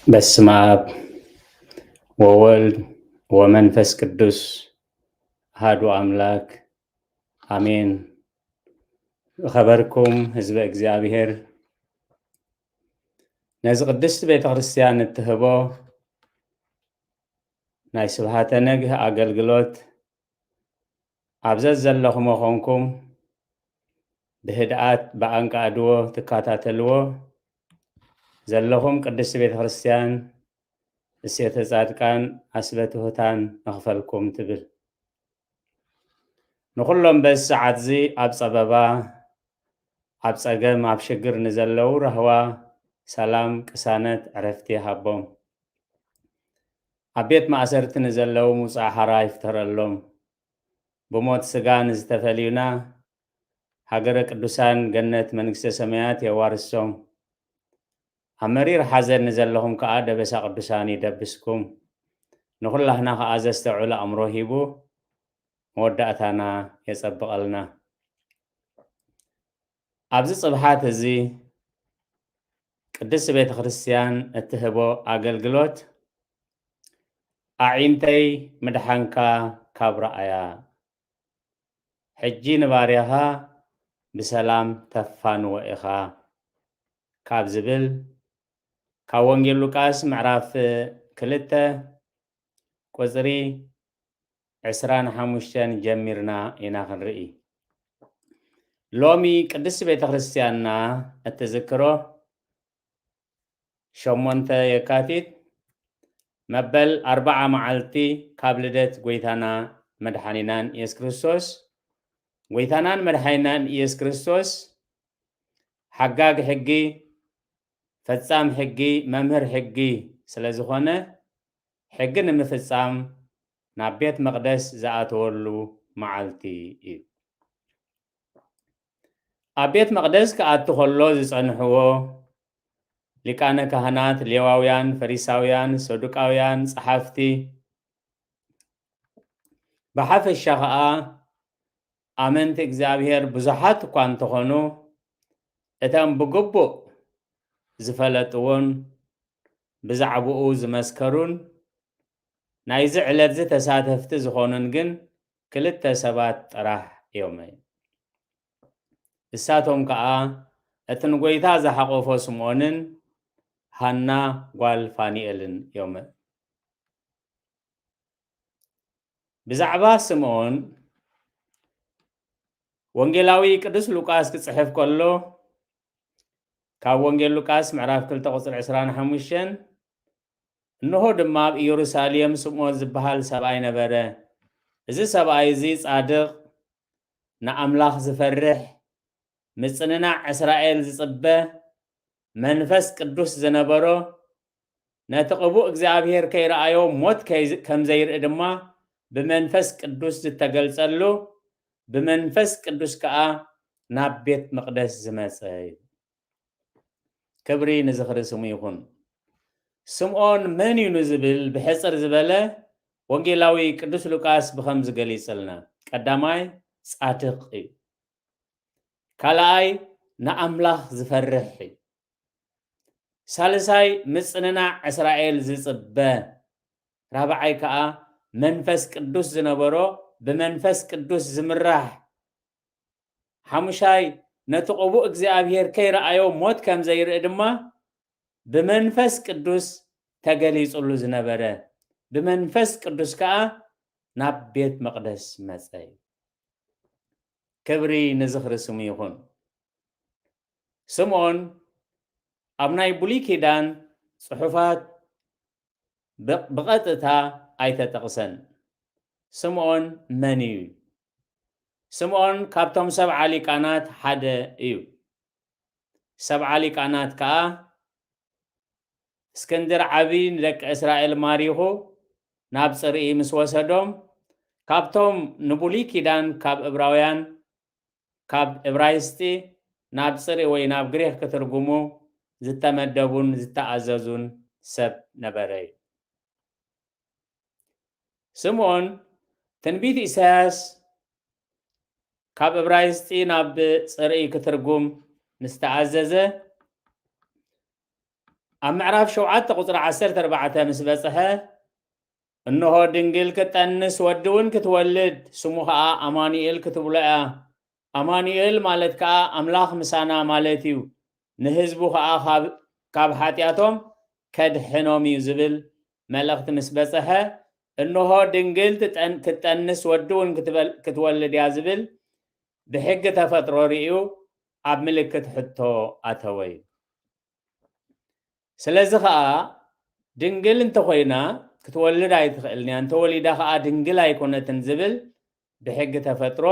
በስመ አብ ወወልድ ወመንፈስ ቅዱስ አሐዱ አምላክ አሜን። ዝኸበርኩም ህዝበ እግዚኣብሔር፣ ነዚ ቅድስት ቤተ ክርስቲያን እትህቦ ናይ ስብሐተ ነግህ ኣገልግሎት ኣብ ዘዘለኹሞ ኾንኩም ብህድኣት ብኣንቃድዎ ትከታተልዎ ዘለኹም ቅድስት ቤተ ክርስቲያን እሴተ ጻድቃን ኣስበ ትሑታን ንኽፈልኩም ትብል። ንኹሎም በዚ ሰዓትዚ ኣብ ጸበባ፣ ኣብ ጸገም፣ ኣብ ሽግር ንዘለዉ ራህዋ፣ ሰላም፣ ቅሳነት፣ ዕረፍቲ ይሃቦም። ኣብ ቤት ማእሰርቲ ንዘለዉ ምውጻእ ሓራ ይፍተረሎም። ብሞት ስጋ ንዝተፈልዩና ሃገረ ቅዱሳን ገነት መንግስተ ሰማያት የዋርሶም። ኣብ መሪር ሓዘን ንዘለኹም ከኣ ደበሳ ቅዱሳን ይደብስኩም። ንኹላህና ከኣ ዘስተውዕል ኣእምሮ ሂቡ መወዳእታና የጸብቐልና። ኣብዚ ጽብሓት እዚ ቅድስቲ ቤተ ክርስቲያን እትህቦ ኣገልግሎት ኣዒንተይ ምድሓንካ ካብ ረኣያ፣ ሕጂ ንባርያኻ ብሰላም ተፋንዎ ኢኻ ካብ ዝብል ካብ ወንጌል ሉቃስ ምዕራፍ ክልተ ቁጽሪ ዕስራን ሓሙሽተን ጀሚርና ኢና ክንርኢ። ሎሚ ቅድስቲ ቤተ ክርስቲያንና እትዝክሮ ሸሞንተ የካቲት መበል ኣርብዓ መዓልቲ ካብ ልደት ጎይታና መድሓኒናን ኢየሱስ ክርስቶስ፣ ጎይታናን መድሓኒናን ኢየሱስ ክርስቶስ ሓጋግ ሕጊ፣ ፈጻም ሕጊ፣ መምህር ሕጊ ስለ ዝኾነ፣ ሕጊ ንምፍጻም ናብ ቤት መቕደስ ዝኣተወሉ መዓልቲ እዩ። ኣብ ቤት መቕደስ ክኣቱ ከሎ ዝጸንሕዎ ሊቃነ ካህናት፣ ሌዋውያን፣ ፈሪሳውያን፣ ሰዱቃውያን፣ ጸሓፍቲ፣ ብሓፈሻ ኸኣ ኣመንቲ እግዚኣብሔር ብዙሓት እኳ እንተኾኑ፣ እቶም ብግቡእ ዝፈለጥዎን ብዛዕባኡ ዝመስከሩን ናይዚ ዕለትዚ ተሳተፍቲ ዝኾኑን ግን ክልተ ሰባት ጥራሕ እዮም። እሳቶም ከኣ እቲ ንጎይታ ዝሓቆፎ ስምዖንን ሃና ጓል ፋኒኤልን እዮም። ብዛዕባ ስምዖን ወንጌላዊ ቅዱስ ሉቃስ ክጽሕፍ ከሎ፣ ካብ ወንጌል ሉቃስ ምዕራፍ ክልተ ቁጽሪ ዕስራን ሓሙሽተን፣ እንሆ ድማ ኣብ ኢየሩሳሌም ስምዖን ዝበሃል ሰብኣይ ነበረ። እዚ ሰብኣይ እዚ ጻድቕ፣ ንኣምላኽ ዝፈርሕ፣ ምጽንናዕ እስራኤል ዝጽበ፣ መንፈስ ቅዱስ ዝነበሮ፣ ነቲ ቅቡእ እግዚኣብሔር ከይረኣዮ ሞት ከይ-፣ ከም ዘይርኢ ድማ ብመንፈስ ቅዱስ ዝተገልጸሉ፣ ብመንፈስ ቅዱስ ከኣ ናብ ቤት መቕደስ ዝመጸ እዩ። ክብሪ ንዝኽሪ ስሙ ይኹን። ስምዖን መን እዩ ንዝብል ብሕጽር ዝበለ ወንጌላዊ ቅዱስ ሉቃስ ብኸምዚ ገሊጽልና። ቀዳማይ ጻድቕ እዩ። ካልኣይ ንኣምላኽ ዝፈርሕ እዩ። ሳልሳይ ምጽንናዕ እስራኤል ዝጽበ። ራብዓይ ከኣ መንፈስ ቅዱስ ዝነበሮ ብመንፈስ ቅዱስ ዝምራሕ። ሓሙሻይ ነቲ ቅቡእ እግዚኣብሔር ከይረኣዮ ሞት ከም ዘይርኢ ድማ ብመንፈስ ቅዱስ ተገሊጹሉ ዝነበረ። ብመንፈስ ቅዱስ ከኣ ናብ ቤት መቕደስ መጸ እዩ። ክብሪ ንዝኽሪ ስሙ ይኹን። ስምዖን ኣብ ናይ ብሉይ ኪዳን ጽሑፋት ብ-፣ ብቐጥታ ኣይተጠቕሰን። ስምዖን መን እዩ? ስምዖን ካብቶም ሰብዓ ሊቃናት ሓደ እዩ። ሰብዓ ሊቃናት ከኣ እስክንድር ዓቢ ንደቂ እስራኤል ማሪኹ ናብ ጽርኢ ምስ ወሰዶም፣ ካብቶም ንብሉይ ኪዳን ካብ እብራውያን፣ ካብ እብራይስጢ ናብ ጽርኢ ወይ ናብ ግሪኽ ክትርጉሙ ዝተመደቡን ዝተኣዘዙን ሰብ ነበረ እዩ። ስምዖን ትንቢት ኢሳያስ ካብ እብራይስጢ ናብ ጽርኢ ክትርጉም ምስ ተኣዘዘ፣ ኣብ ምዕራፍ ሸውዓተ ቁጽሪ ዓሰርተ ኣርባዕተ ምስ በጽሐ፣ እንሆ ድንግል ክትጠንስ ወዲ እውን ክትወልድ፣ ስሙ ኸኣ ኣማኑኤል ክትብሎ እያ። ኣማኑኤል ማለት ከኣ ኣምላኽ ምሳና ማለት እዩ። ንህዝቡ ኸኣ ካብ፣ ካብ ሓጢኣቶም ከድሕኖም እዩ ዝብል መልእኽቲ ምስ በጽሐ፣ እንሆ ድንግል ትጠን-፣ ክትጠንስ ወዲ እውን ክትበል-፣ ክትወልድ እያ ዝብል ብሕጊ ተፈጥሮ ርእዩ ኣብ ምልክት ሕቶ ኣተወ እዩ። ስለዚ ኸኣ ድንግል እንተኾይና ክትወልድ ኣይትኽእልን እያ፣ እንተወሊዳ ኸኣ ድንግል ኣይኮነትን ዝብል ብሕጊ ተፈጥሮ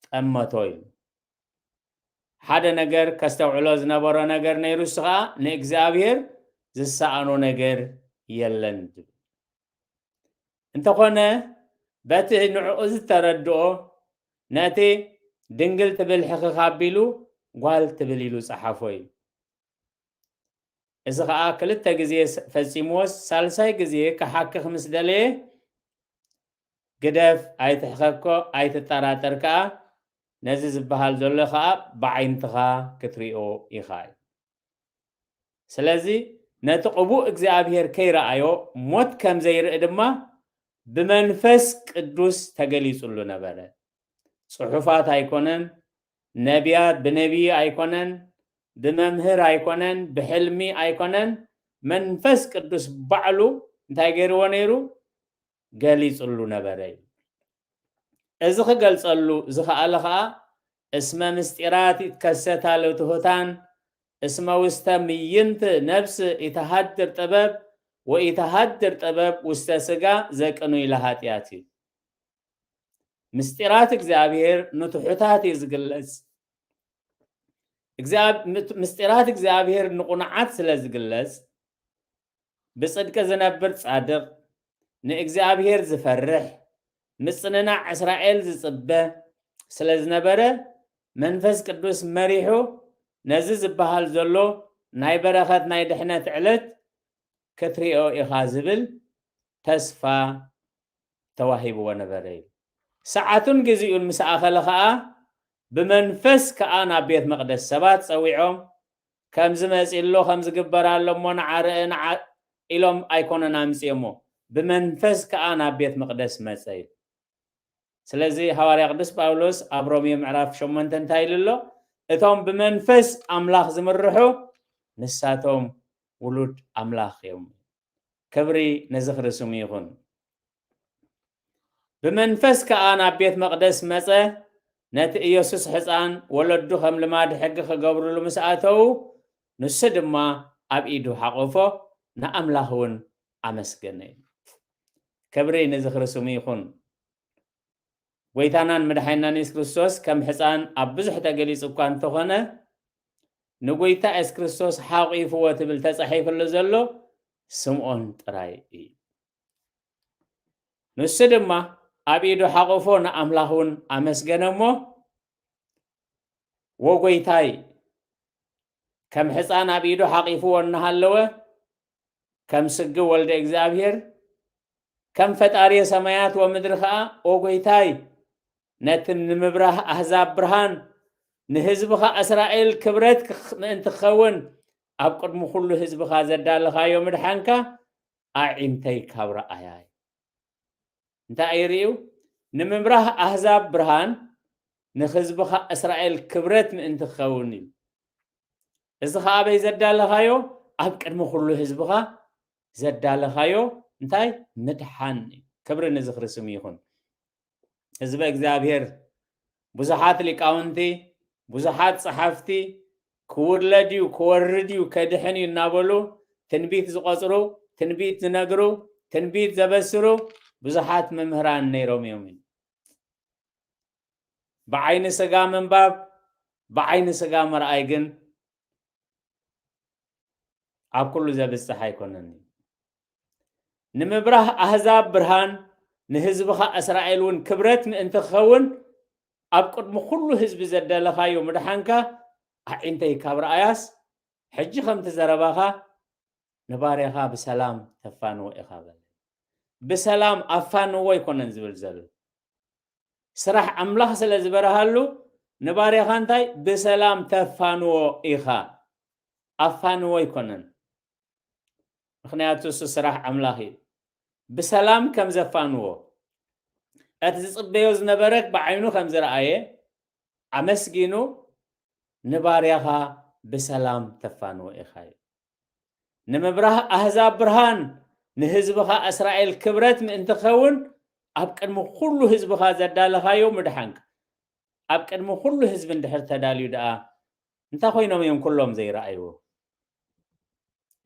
ጠመቶ እዩ። ሓደ ነገር ከስተውዕሎ ዝነበሮ ነገር ነይሩ፣ እሱ ኸኣ ንእግዚኣብሔር ዝሰኣኖ ነገር የለን ዝብል። እንተኾነ በቲ ንዕኡ ዝተረድኦ ነቲ ድንግል ትብል ሕኽኽ ኣቢሉ ጓል ትብል ኢሉ ጸሓፎ እዩ። እዚ ኸኣ ክልተ ግዜ ስ-፣ ፈጺምዎስ ሳልሳይ ግዜ ክሓክኽ ምስ ደለየ፣ ግደፍ፣ ኣይትሕኸኮ፣ ኣይትጠራጠር ከኣ፣ ነዚ ዝበሃል ዘሎ ኸኣ ብዓይንትኻ ክትሪኦ ኢኻ እዩ። ስለዚ ነቲ ቅቡእ እግዚኣብሔር ከይረኣዮ ሞት ከም ዘይርኢ ድማ ብመንፈስ ቅዱስ ተገሊጹሉ ነበረ። ጽሑፋት ኣይኮነን፣ ነቢያት ብነቢይ ኣይኮነን፣ ብመምህር ኣይኮነን፣ ብሕልሚ ኣይኮነን፣ መንፈስ ቅዱስ ባዕሉ እንታይ ገይርዎ ነይሩ? ገሊጹሉ ነበረ እዩ። እዚ ክገልጸሉ ዝኸኣለ ኸኣ፣ እስመ ምስጢራት ይትከሰታ ለትሑታን፣ እስመ ውስተ ምይንት ነፍስ ኢተሃድር ጥበብ፣ ወኢተሃድር ጥበብ ውስተ ስጋ ዘቅኑ ኢለ ሃጢኣት እዩ። ምስጢራት እግዚኣብሔር ንትሑታት እዩ ዝግለጽ። እግዚኣብ-፣ ምት-፣ ምስጢራት እግዚኣብሔር ንቑኑዓት ስለ ዝግለጽ፣ ብጽድቂ ዝነብር ጻድቕ፣ ንእግዚኣብሔር ዝፈርሕ፣ ምጽንናዕ እስራኤል ዝጽበ ስለ ዝነበረ፣ መንፈስ ቅዱስ መሪሑ ነዚ ዝበሃል ዘሎ ናይ በረኸት ናይ ድሕነት ዕለት ክትሪኦ ኢኻ ዝብል ተስፋ ተዋሂብዎ ነበረ እዩ። ሰዓቱን ግዜኡን ምስ ኣኸለ ኸኣ፣ ብመንፈስ ከኣ ናብ ቤት መቕደስ ሰባት ጸዊዖም፣ "ከምዚ መጺእ ኣሎ፣ ከምዚ ግበር ኣሎ እሞ ንዓ ርእ፣ ንዓ" ኢሎም ኣይኮነን ኣምጺኦሞ፣ ብመንፈስ ከኣ ናብ ቤት መቕደስ መጸ እዩ። ስለዚ ሃዋርያ ቅዱስ ጳውሎስ ኣብ ሮሜ ምዕራፍ ሸሞንተ እንታይ ኢሉ ኣሎ? "እቶም ብመንፈስ ኣምላኽ ዝምርሑ ንሳቶም ውሉድ ኣምላኽ እዮም።" ክብሪ ንዝኽሪ ስሙ ይኹን። ብመንፈስ ከኣ ናብ ቤት መቕደስ መጸ፣ ነቲ ኢየሱስ ሕፃን ወለዱ ከም ልማድ ሕጊ ክገብሩሉ ምስ ኣተዉ፣ ንሱ ድማ ኣብ ኢዱ ሓቖፎ፣ ንኣምላኽ እውን ኣመስገነ። ክብሪ ንዝኽሪ ስሙ ይኹን። ጎይታናን መድሓኒናን የሱስ ክርስቶስ ከም ሕፃን ኣብ ብዙሕ ተገሊጹ እኳ እንተኾነ፣ ንጎይታ የሱስ ክርስቶስ ሓቂፍዎ ትብል ተጻሒፍሉ ዘሎ ስምዖን ጥራይ እዩ። ንሱ ድማ ኣብ ኢዱ ሓቆፎ ንኣምላኽ እውን ኣመስገነ እሞ፣ "ወጎይታይ" ከም ሕፃን ኣብ ኢዱ ሓቂፍዎ እናሃለወ፣ ከም ስግው ወልደ እግዚኣብሔር፣ ከም ፈጣሪ ሰማያት ወምድሪ ኸኣ፣ "ኦ ጎይታይ፣ ነቲ ንምብራህ ኣህዛብ ብርሃን፣ ንህዝብኻ እስራኤል ክብረት ክኽ-፣ ምእንቲ ክኸውን፣ ኣብ ቅድሚ ኩሉ ህዝብኻ ዘዳለኻዮ ምድሓንካ ኣዒንተይ ካብ ረኣያ" እዩ። እንታይ እዩ ርእዩ? ንምብራህ ኣህዛብ ብርሃን፣ ንህዝብኻ እስራኤል ክብረት ምእንቲ ክኸውን እዩ። እዚ ኸኣ ኣበይ ዘዳለኻዮ? ኣብ ቅድሚ ኩሉ ህዝብኻ ዘዳለኻዮ እንታይ? ምድሓን እዩ። ክብሪ ንዝኽሪ ስሙ ይኹን። ህዝበ እግዚኣብሔር፣ ብዙሓት ሊቃውንቲ፣ ብዙሓት ጸሓፍቲ፣ ክውለድ እዩ፣ ክወርድ እዩ፣ ከድሕን እዩ እናበሉ ትንቢት ዝቖጽሩ፣ ትንቢት ዝነግሩ፣ ትንቢት ዘበስሩ ብዙሓት መምህራን ነይሮም እዮም። ብዓይኒ ስጋ ምንባብ፣ ብዓይኒ ስጋ ምርኣይ ግን ኣብ ኩሉ ዘብጽሕ ኣይኮነን። ንምብራህ ኣህዛብ ብርሃን፣ ንህዝብኻ እስራኤል እውን ክብረት ምእንቲ ክኸውን፣ ኣብ ቅድሚ ኩሉ ህዝቢ ዘዳለኻዮ ምድሓንካ ኣዒንተይ ካብ ረኣያስ፣ ሕጂ ከምቲ ዘረባኻ ንባርያኻ ብሰላም ተፋንዎ ኢኻ በለ። ብሰላም ኣፋንዎ ኣይኮነን ዝብል ዘሎ። ስራሕ ኣምላኽ ስለ ዝበርሃሉ ንባርያኻ እንታይ ብሰላም ተፋንዎ ኢኻ። ኣፋንዎ ኣይኮነን። ምኽንያቱ እሱ ስራሕ ኣምላኽ እዩ። ብሰላም ከም ዘፋንዎ፣ እቲ ዝጽበዮ ዝነበረ ብዓይኑ ከም ዝረኣየ ኣመስጊኑ፣ ንባርያኻ ብሰላም ተፋንዎ ኢኻ እዩ። ንምብራህ ኣህዛብ ብርሃን፣ ንህዝብኻ እስራኤል ክብረት ምእንቲ ክኸውን፣ ኣብ ቅድሚ ኩሉ ህዝብኻ ዘዳለኻዮ ምድሓንካ፣ ኣብ ቅድሚ ኩሉ ህዝቢ እንድሕር ተዳልዩ ደኣ፣ እንታይ ኮይኖም እዮም ኩሎም ዘይረኣይዎ?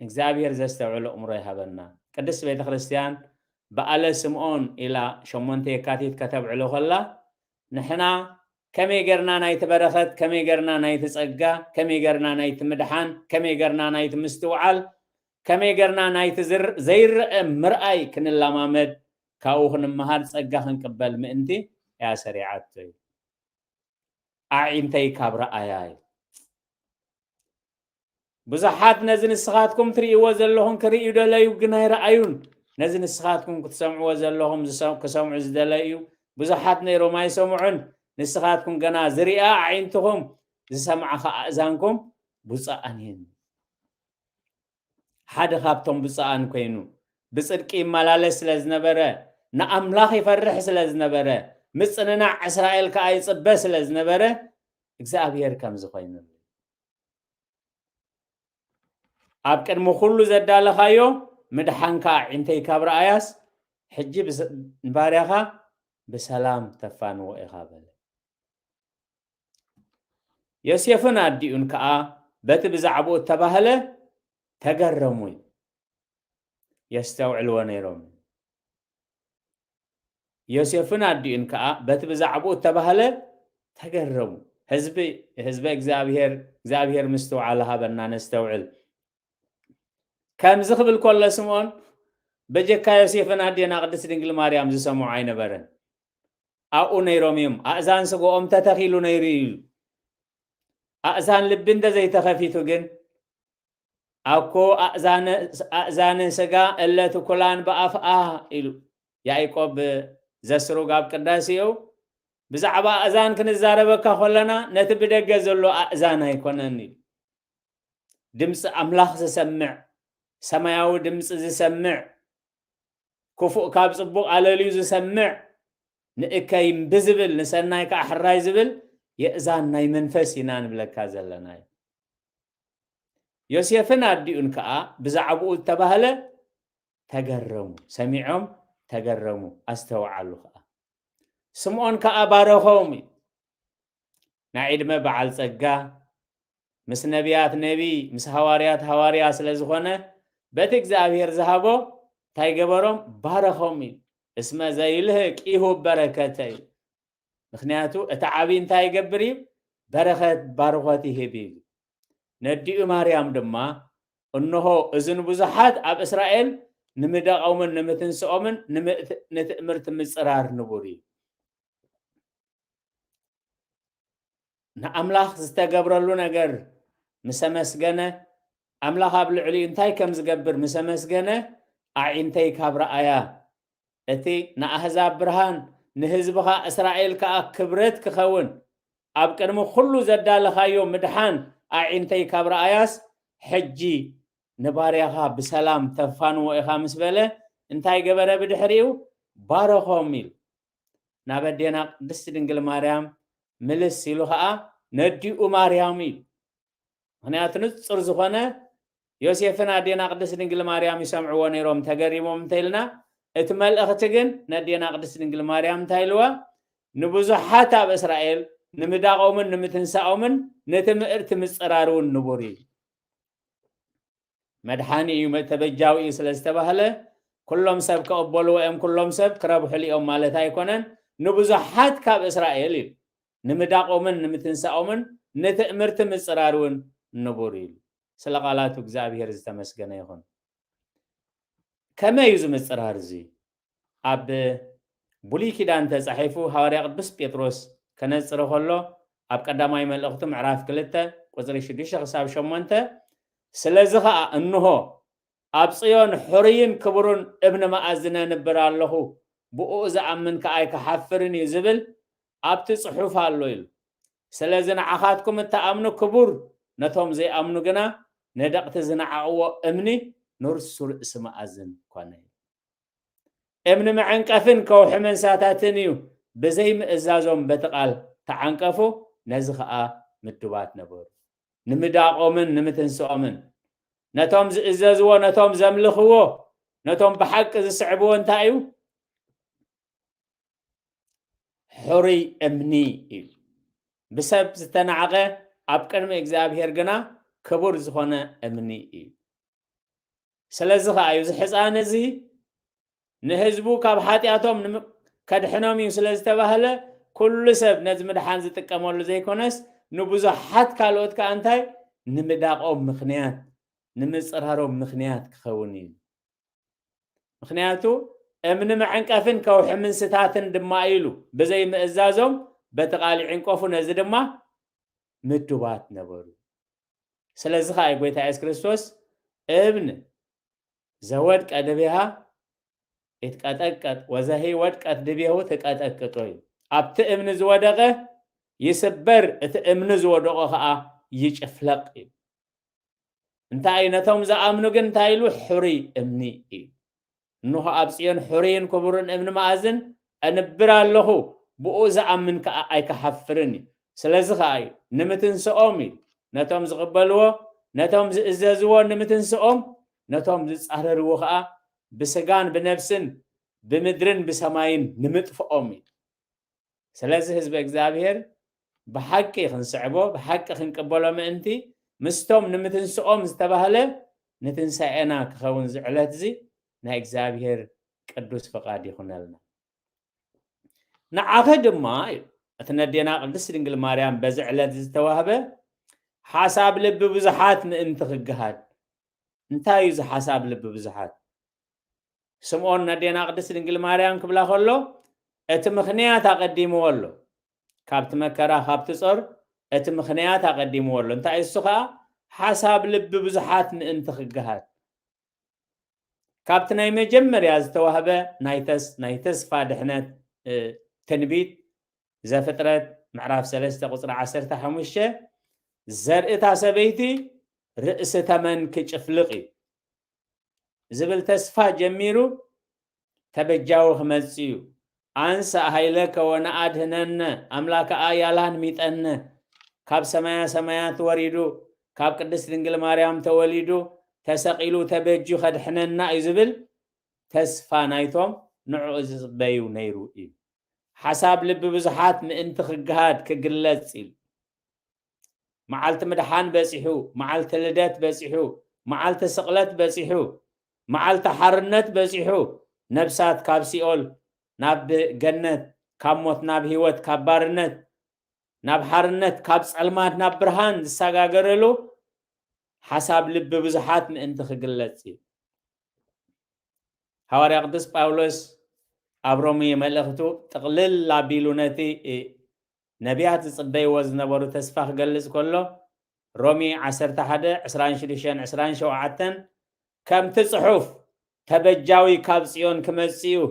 እግዚኣብሔር ዘስተውዕል ኣእምሮ ይሃበና። ቅድስት ቤተ ክርስቲያን በዓለ ስምዖን ኢላ ሸሞንተ የካቲት ከተብዕሎ ከላ፣ ንሕና ከመይ ጌርና ናይቲ በረኸት፣ ከመይ ጌርና ናይቲ ጸጋ፣ ከመይ ጌርና ናይቲ ምድሓን፣ ከመይ ጌርና ናይቲ ምስትውዓል፣ ከመይ ጌርና ናይቲ ዝር-፣ ዘይረአ ምርኣይ ክንለማመድ፣ ካብኡ ክንመሃር ጸጋ ክንቅበል ምእንቲ እያ ሰሪዓቶ እዩ። ኣዒንተይ ካብ ረኣያ እዩ። ብዙሓት ነዚ ንስኻትኩም ትርእይዎ ዘለኹም ክርእዩ ደለዩ፣ ግን ኣይረኣዩን። ነዚ ንስኻትኩም ክትሰምዕዎ ዘለኹም ዝሰ-፣ ክሰምዑ ዝደለዩ ብዙሓት ነይሮም፣ ኣይሰምዑን። ንስኻትኩም ገና ዝሪኣ ኣዒንትኹም፣ ዝሰምዓ ኸኣ ኣእዛንኩም ብፁዓን እየን። ሓደ ካብቶም ብፁዓን ኮይኑ፣ ብጽድቂ ይመላለስ ስለ ዝነበረ፣ ንኣምላኽ ይፈርሕ ስለ ዝነበረ፣ ምጽንናዕ እስራኤል ከኣ ይጽበ ስለ ዝነበረ፣ እግዚኣብሔር ከምዚ ኮይኑሉ። ኣብ ቅድሚ ኩሉ ዘዳለኻዮ ምድሓንካ ኣዒንተይ ካብ ረኣያስ፣ ሕጂ ብስ-፣ ንባርያኻ ብሰላም ተፋንዎ ኢኻ በለ። ዮሴፍን ኣዲኡን ከኣ በቲ ብዛዕባኡ እተባህለ ተገረሙ እዩ። የስተውዕልዎ ነይሮም። ዮሴፍን ኣዲኡን ከኣ በቲ ብዛዕባኡ እተባህለ ተገረሙ። ህዝቢ፣ ህዝበ እግዚኣብሔር፣ እግዚኣብሔር ምስትውዓል ሃበና ነስተውዕል። ከምዚ ክብል ከሎ ስምዖን፣ በጀካ ዮሴፍን ኣዴና ቅድስት ድንግል ማርያም ዝሰምዖ ኣይነበረን። ኣብኡ ነይሮም እዮም። ኣእዛን ስጋኦም ተተኺሉ ነይሩ እዩ። ኣእዛን ልቢ እንተ ዘይተኸፊቱ ግን፣ ኣኮ ኣእዛነ፣ ኣእዛነ ስጋ እለ ትኩላን ብኣፍኣ ኢሉ ያዕቆብ ዘስሩግ ኣብ ቅዳሴኡ፣ ብዛዕባ ኣእዛን ክንዛረበካ ከለና ነቲ ብደገ ዘሎ ኣእዛን ኣይኮነን ኢሉ። ድምፂ ኣምላኽ ዝሰምዕ፣ ሰማያዊ ድምፂ ዝሰምዕ፣ ክፉእ ካብ ጽቡቕ ኣለልዩ ዝሰምዕ፣ ንእከይ እምቢ ዝብል፣ ንሰናይ ከኣ ሕራይ ዝብል የእዛን ናይ መንፈስ ኢና ንብለካ ዘለና እዩ። ዮሴፍን ኣዲኡን ከኣ ብዛዕባኡ እተባህለ ተገረሙ፣ ሰሚዖም ተገረሙ፣ ኣስተውዓሉ ከኣ። ስምዖን ከኣ ባረኾም እዩ። ናይ ዕድመ በዓል ጸጋ፣ ምስ ነቢያት ነቢይ፣ ምስ ሃዋርያት ሃዋርያ ስለ ዝኾነ፣ በቲ እግዚኣብሔር ዝሃቦ እንታይ ገበሮም? ባረኾም እዩ። እስመ ዘይልህቅ ይሁብ በረከተ እዩ። ምኽንያቱ እቲ ዓብዪ እንታይ ይገብር እዩ? በረኸት፣ ባርኾት ይህብ እዩ። ነዲኡ ማርያም ድማ፣ እንሆ፣ እዚ ንብዙሓት ኣብ እስራኤል ንምዳቖምን ንምትንስኦምን ንምእት-፣ ንትእምርቲ ምጽራር ንቡር እዩ። ንኣምላኽ ዝተገብረሉ ነገር ምስ ኣመስገነ፣ ኣምላኽ ኣብ ልዕሊኡ እንታይ ከም ዝገብር ምስ ኣመስገነ፣ ኣዒንተይ ካብ ረኣያ፣ እቲ ንኣህዛብ ብርሃን፣ ንህዝብኻ እስራኤል ከኣ ክብረት ክኸውን፣ ኣብ ቅድሚ ኩሉ ዘዳለኻዮ ምድሓን ኣዒንተይ ካብ ረኣያስ፣ ሕጂ ንባርያኻ ብሰላም ተፋንዎ ኢኻ ምስ በለ፣ እንታይ ገበረ ብድሕሪኡ? ባረኾም ኢሉ። ናብ ኣዴና ቅድስቲ ድንግል ማርያም ምልስ ኢሉ ኸኣ ነዲኡ ማርያም ኢሉ። ምኽንያቱ ንጹር ዝኾነ ዮሴፍን ኣዴና ቅድስቲ ድንግል ማርያም ይሰምዕዎ ነይሮም፣ ተገሪሞም እንተ ኢልና፣ እቲ መልእኽቲ ግን ነዴና ቅድስቲ ድንግል ማርያም እንታይ ኢልዋ? ንብዙሓት ኣብ እስራኤል ንምዳቖምን ንምትንሳኦምን ነቲ ምእርቲ ምጽራር እውን ንቡር እዩ። መድሓኒ እዩ፣ መ-፣ ተበጃዊ እዩ ስለ ዝተባህለ፣ ኩሎም ሰብ ክቕበልዎ እዮም፣ ኩሎም ሰብ ክረብሑሉ እዮም ማለት ኣይኮነን። ንብዙሓት ካብ እስራኤል እዩ። ንምዳቖምን ንምትንሳኦምን ንትእምርቲ ምጽራር እውን ንቡር እዩ። ስለ ቃላቱ እግዚኣብሔር ዝተመስገነ ይኹን። ከመይ እዩ እዚ ምጽራር እዚ? ኣብ ብሉይ ኪዳን ተጻሒፉ ሃዋርያ ቅዱስ ጴጥሮስ ከነጽሮ ከሎ፣ ኣብ ቀዳማይ መልእኽቱ ምዕራፍ ክልተ ቁጽሪ ሽዱሽተ ክሳብ ሸሞንተ፣ ስለዚ ኸኣ እንሆ ኣብ ጽዮን ሕሩይን ክቡርን እብኒ መኣዝን እነብር ኣለኹ፣ ብእኡ ዝኣምን ከኣ ኣይክሓፍርን እዩ ዝብል ኣብቲ ጽሑፍ ኣሎ ኢሉ። ስለዚ ንዓኻትኩም እትኣምኑ ክቡር፣ ነቶም ዘይኣምኑ ግና ንደቕቲ ዝነዓቕዎ እምኒ ንርሱ ርእሲ መኣዝን ኮነ። እምኒ መዐንቀፍን ከውሒ መንሳታትን እዩ። ብዘይምእዛዞም በቲ ቃል ተዓንቀፉ፣ ነዚ ኸኣ ምዱባት ነበሩ። ንምዳቖምን ንምትንስኦምን ነቶም ዝእዘዝዎ፣ ነቶም ዘምልኽዎ፣ ነቶም ብሓቂ ዝስዕብዎ እንታይ እዩ? ሕሩይ እምኒ እዩ። ብሰብ ዝተናዕቐ፣ ኣብ ቅድሚ እግዚኣብሔር ግና ክቡር ዝኾነ እምኒ እዩ። ስለዚ ኸዓ እዩ እዚ ሕፃን እዚ ንህዝቡ ካብ ሓጢኣቶም ከድሕኖም እዩ ስለ ዝተባህለ፣ ኩሉ ሰብ ነዚ ምድሓን ዝጥቀመሉ ዘይኮነስ፣ ንብዙሓት ካልኦት ከኣ እንታይ ንምዳቖም ምኽንያት፣ ንምጽራሮም ምኽንያት ክኸውን እዩ። ምኽንያቱ እምኒ መዐንቀፍን ከውሒ ምንስታትን ድማ ኢሉ ብዘይምእዛዞም በቲ ቃል ይዕንቀፉ፣ ነዚ ድማ ምዱባት ነበሩ። ስለዚ ኸዓ ጎይታ የሱስ ክርስቶስ እብን ዘወድቀ ድቤሃ ይትቀጠቀጥ ወዘሂ ወድቀት ድቤሁ ትቀጠቅጦ እዩ። ኣብቲ እምኒ ዝወደቀ ይስበር፣ እቲ እምኒ ዝወደቆ ኸዓ ይጭፍለቅ እዩ። እንታይ እዩ? ነቶም ዝኣምኑ ግን እንታይ ኢሉ? ሕሩይ እምኒ እዩ። እንሆ ኣብ ጽዮን ሕሩይን ክቡርን እምኒ መኣዝን እንብር ኣለኹ፣ ብኡ ዝኣምን ከኣ ኣይክሓፍርን እዩ። ስለዚ ከኣ እዩ ንምትንስኦም እዩ፣ ነቶም ዝቕበልዎ፣ ነቶም ዝእዘዝዎ ንምትንስኦም፣ ነቶም ዝጻረርዎ ከኣ ብስጋን ብነፍስን ብምድርን ብሰማይን ንምጥፍኦም እዩ። ስለዚ ህዝቢ እግዚኣብሔር ብሓቂ ክንስዕቦ፣ ብሓቂ ክንቅበሎ ምእንቲ፣ ምስቶም ንምትንስኦም ዝተባህለ ንትንሳኤና ክኸውን እዚ ዕለት እዚ ናይ እግዚኣብሔር ቅዱስ ፍቓድ ይኹነልና። ንዓኺ ድማ እዩ እቲ ነዴና ቅድስት ድንግል ማርያም በዚ ዕለት ዝተዋህበ ሓሳብ ልቢ ብዙሓት ምእንቲ ክገሃድ። እንታይ እዩ እዚ ሓሳብ ልቢ ብዙሓት? ስምዖን ነዴና ቅድስት ድንግል ማርያም ክብላ ከሎ እቲ ምኽንያት ኣቐዲምዎ ኣሎ። ካብቲ መከራ፣ ካብቲ ጾር እቲ ምኽንያት ኣቐዲምዎ ኣሎ። እንታይ እሱ ኸኣ ሓሳብ ልቢ ብዙሓት ምእንቲ ክገሃድ። ካብቲ ናይ መጀመርያ ዝተዋህበ ናይ ተስ-፣ ናይ ተስፋ ድሕነት፣ እ፣ ትንቢት ዘፍጥረት ምዕራፍ ሰለስተ ቁጽሪ ዓሰርተ ሓሙሽተ፣ "ዘርእታ ሰበይቲ ርእሲ ተመን ክጭፍልቕ እዩ" ዝብል ተስፋ ጀሚሩ፣ ተበጃዊ ክመጽእ እዩ። "አንሳ ኃይለከ ወነአድህነነ፣ አምላከ አያላን ሚጠነ፣ ካብ ሰማያ ሰማያት ወሪዱ፣ ካብ ቅድስት ድንግል ማርያም ተወሊዱ፣ ተሰቒሉ፣ ተበጅዩ ከድሕነና እዩ" ዝብል ተስፋ ናይቶም ንዕኡ ዝጽበዩ ነይሩ እዩ። ሓሳብ ልቢ ብዙሓት ምእንቲ ክገሃድ ክግለጽ ኢሉ። መዓልቲ ምድሓን በጺሑ፣ መዓልቲ ልደት በጺሑ፣ መዓልቲ ስቕለት በጺሑ፣ መዓልቲ ሓርነት በጺሑ፣ ነብሳት ካብ ሲኦል ናብ ገነት፣ ካብ ሞት ናብ ህይወት፣ ካብ ባርነት ናብ ሓርነት፣ ካብ ጸልማት ናብ ብርሃን ዝሰጋገረሉ ሓሳብ ልቢ ብዙሓት ምእንቲ ክግለጽ እዩ። ሃዋርያ ቅዱስ ጳውሎስ ኣብ ሮሜ መልእኽቱ ጥቕልል ኣቢሉ ነቲ ነቢያት ዝጽበይዎ ዝነበሩ ተስፋ ክገልጽ ከሎ፣ ሮሜ ዓሰርተ ሓደ ዕስራን ሽዱሽተን ዕስራን ሸውዓተን፣ ከምቲ ጽሑፍ፣ "ተበጃዊ ካብ ጽዮን ክመጽእ እዩ፣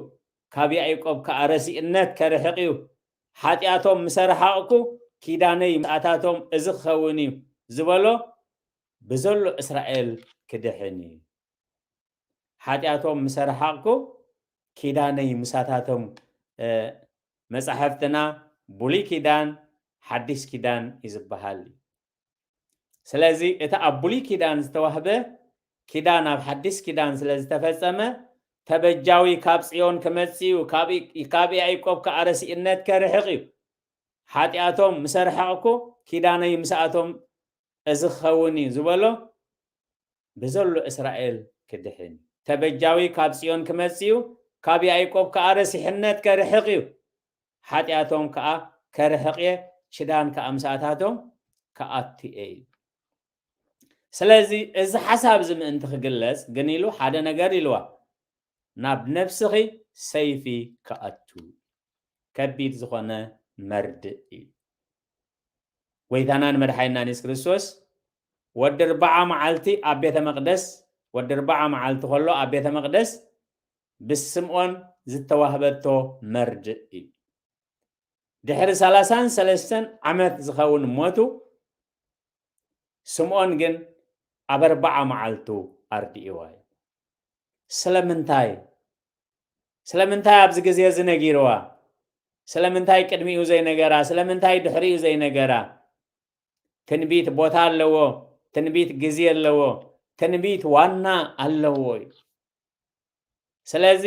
ካብ ያዕቆብ ከኣ ረሲእነት ከርሕቕ እዩ፣ ሓጢኣቶም ምስ ኣርሓቕኩ፣ ኪዳነይ ምስኣታቶም እዚ ክኸውን እዩ" ዝበሎ፣ ብዘሎ እስራኤል ክድሕን እዩ። ሓጢኣቶም ምስ ኣርሓቕኩ፣ ኪዳነይ ምሳታቶም፣ እ፣ መጻሕፍትና ብሉይ ኪዳን፣ ሓዲስ ኪዳን እዩ ዝበሃል እዩ። ስለዚ እቲ ኣብ ብሉይ ኪዳን ዝተዋህበ ኪዳን ኣብ ሓዲስ ኪዳን ስለ ዝተፈጸመ፣ "ተበጃዊ ካብ ጽዮን ክመጽእ እዩ፣ ካብ ይ-፣ ካብ ያዕቆብ ከኣ ረሲእነት ከርሕቕ እዩ። ሓጢኣቶም ምስ ኣርሓቕኩ፣ ኪዳነይ ምስኣቶም እዚ ክኸውን እዩ" ዝበሎ፣ ብዘሎ እስራኤል ክድሕን እዩ። "ተበጃዊ ካብ ጽዮን ክመጽእ እዩ፣ ካብ ያዕቆብ ከኣ ረሲሕነት ከርሕቕ እዩ። ሓጢኣቶም ከኣ ከርሕቕ እየ፣ ኪዳን ከኣ ምስኣታቶም ክኣቱ እየ" እዩ። ስለዚ እዚ ሓሳብ እዚ ምእንቲ ክግለጽ ግን ኢሉ ሓደ ነገር ኢልዋ፣ "ናብ ነፍስኺ ሰይፊ ክኣቱ" ከቢድ ዝኾነ መርድእ እዩ። ጎይታናን መድሓኒናን የሱስ ክርስቶስ ወዲ ኣርብዓ መዓልቲ ኣብ ቤተ መቕደስ፣ ወዲ ኣርብዓ መዓልቲ ከሎ ኣብ ቤተ መቕደስ ብስምዖን ዝተዋህበቶ መርድእ እዩ። ድሕሪ ሰላሳን ሰለስተን ዓመት ዝኸውን ሞቱ፣ ስምዖን ግን ኣብ ኣርብዓ መዓልቱ ኣርዲእዋ እዩ። ስለምንታይ? ስለምንታይ ኣብዚ ግዜ እዚ ነጊርዋ? ስለምንታይ ቅድሚኡ ዘይነገራ? ስለምንታይ ድሕሪኡ ዘይነገራ? ትንቢት ቦታ ኣለዎ። ትንቢት ግዜ ኣለዎ። ትንቢት ዋና ኣለዎ እዩ። ስለዚ